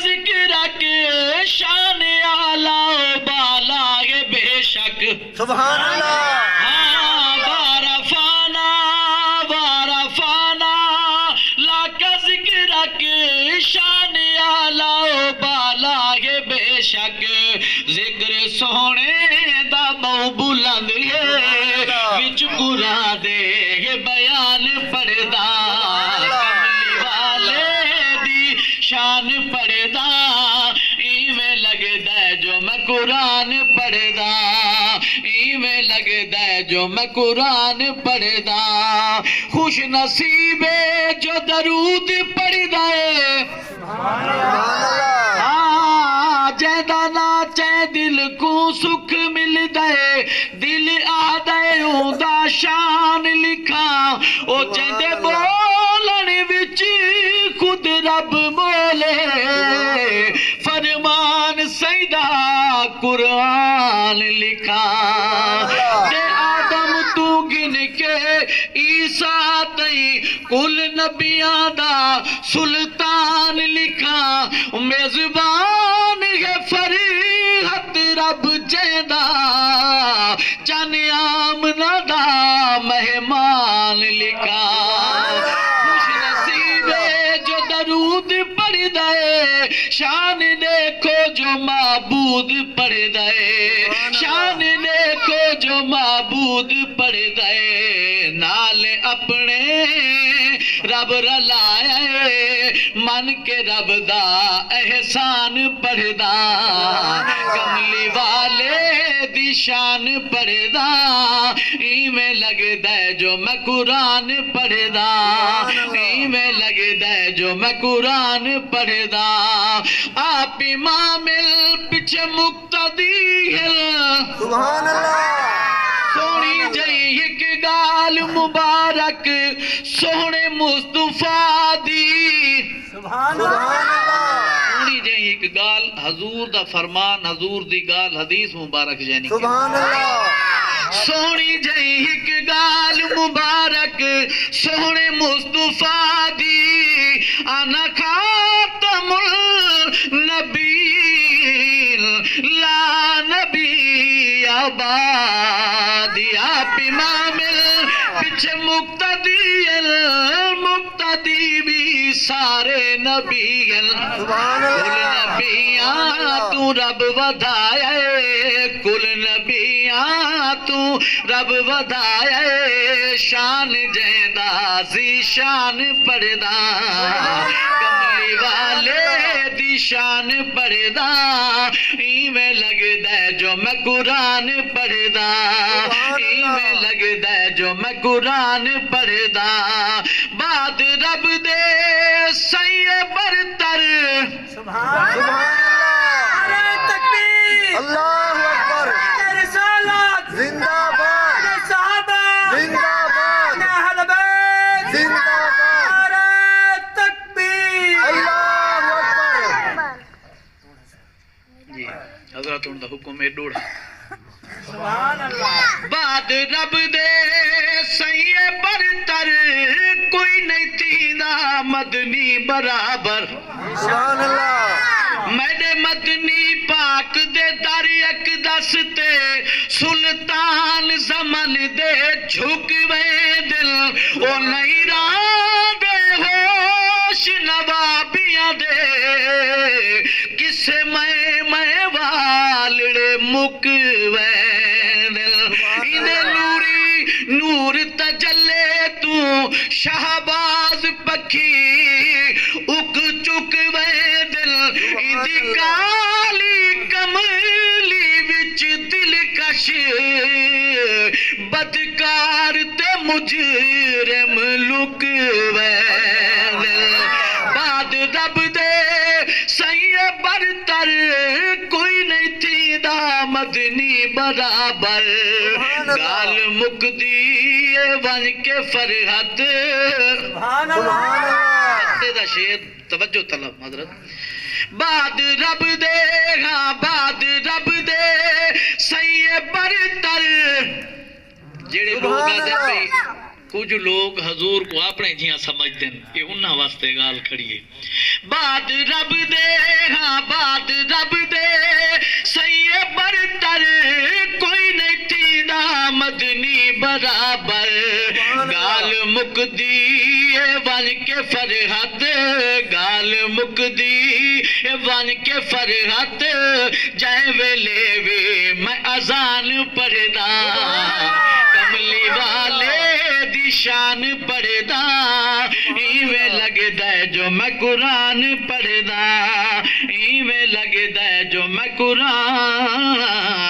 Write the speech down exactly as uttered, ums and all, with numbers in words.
ذکر اک شان اعلیٰ و بالا ہے بے شک۔ سبحان اللہ۔ ہاں، وارفانا، وارفانا، لاکا ذکر اک شان اعلیٰ و بالا ہے بے شک۔ ذکر سوہݨے دا ٻہوں بلند ہے، وچ قرآن دے ہے بیان پڑھدا۔ کملی والے دی شان پڑھدا، ایویں لڳدا ہے جو میں قرآن پڑھدا، ایویں لڳدا ہے جو میں قرآن پڑھدا۔ خوش نصیب ہے جو درود پڑھدا ہے۔ ہاں، جیندا ناچے دل کوں سکھ ملدے، دل آہدے اوندا شان لکھاں۔ او جیندے ٻولݨ وچ خود رب ٻولے، فرمان سئیں دا قرآن لکھاں۔ تے آدم توں گھن کے عیسیٰ تئیں کل نبیاں دا سلطان لکھاں، میزبان ہے فرحت رب جیندا، چن آمنہ دا مہمان لکھاں۔ خوش نصیب ہے جو درود پڑھدا ہے، شان ݙیکھو جو معبود پڑھدا ہے، شان ݙیکھو جو معبود پڑھدا ہے، نال اپݨے رب رلایا ہے، من کے رب دا احسان پڑھدا۔ کملی والے دی شان پڑھدا، ایویں لڳدا ہے جو میں قرآن پڑھدا، ایویں لڳدا ہے جو میں قرآن پڑھدا۔ آپ امام ال پچھے مقتدی ہن۔ سبحان اللہ۔ سوہݨی جئی ہک ڳالھ مبارک سوہݨے مصطفیٰ دی۔ سبحان اللہ۔ سوہݨی جئی ہک ڳالھ، حضور دا فرمان، حضور دی ڳالھ، حدیث مبارک یعنی کہ۔ سبحان اللہ۔ سوہݨی جئی ہک ڳالھ مبارک سوہݨے مصطفیٰ دی، انا خاتم النبیین لا نبی بعدی۔ آپ امام ال پچھے مقتدی ال، مقتدی وی سارے نبی ال۔ سبحان اللہ۔ کل نبیاں توں رب ودھایا ہے، کل نبیاں توں رب ودھایا ہے، شان جیندا ذیشان پڑھدا۔ کملی والے دی شان پڑھدا، ایویں لڳدا ہے جو میں قرآن پڑھدا، ایویں لڳدا ہے جو میں قرآن پڑھدا۔ بعد رب دے سئیں برتر۔ سبحان اللہ۔ نعرہ تکبیر۔ اللہ اکبر۔ نعرہ رسالت۔ زندہ باد۔ نعرہ صحابہ۔ زندہ باد۔ نعرہ اہل بیت۔ زندہ باد۔ نعرہ تکبیر۔ اللہ اکبر۔ جی، حضرات ہن دا حکم ہے ݙوڑا۔ سبحان اللہ۔ بعد رب دے سئیں برتر، کوئی نہیں تھیندا مدنی برابر۔ سبحان اللہ۔ میݙے مدنی پاک دے در اقدس تے سلطان زمن دے جھک ویندن، او نہیں راہندے ہوش نوابیاں دے، قصے میں میں والڑے مک ویندن۔ ایندے نوری نور تجلے توں شہباز پکھی اک چک ویندن۔ ایندی کالی کملی وچ دلکش بدکار تے مجرم لک ویندن۔ بعد رب دے سئیں برتر، کوئی نہیں تھیندا مدنی برابر۔ سبحان اللہ۔ ڳالھ مکدی اے ونڄ کے فرحت۔ سبحان اللہ۔ ہفتے دا شعر، توجہ طلب معذرت۔ بعد رب دے، ہاں، بعد رب دے سئیں برتر۔ جیڑھے لوگ سبحان آہدن اللہ۔ پئے، کجھ لوگ حضور کوں اپݨے جیہاں سمجھدن، اے انہاں واسطے ڳالھ کھڑی ہے۔ بعد رب دے بر۔ ڳالھ مکدی اے ونڄ کے فرحت، ڳالھ مکدی اے ونڄ کے فرحت، جئیں ویلے وی میں اذان پڑھدا، کملی والے دی شان پڑھدا، ایویں لڳدا ہے جو میں قرآن پڑھدا، ایویں لڳدا ہے جو میں قرآن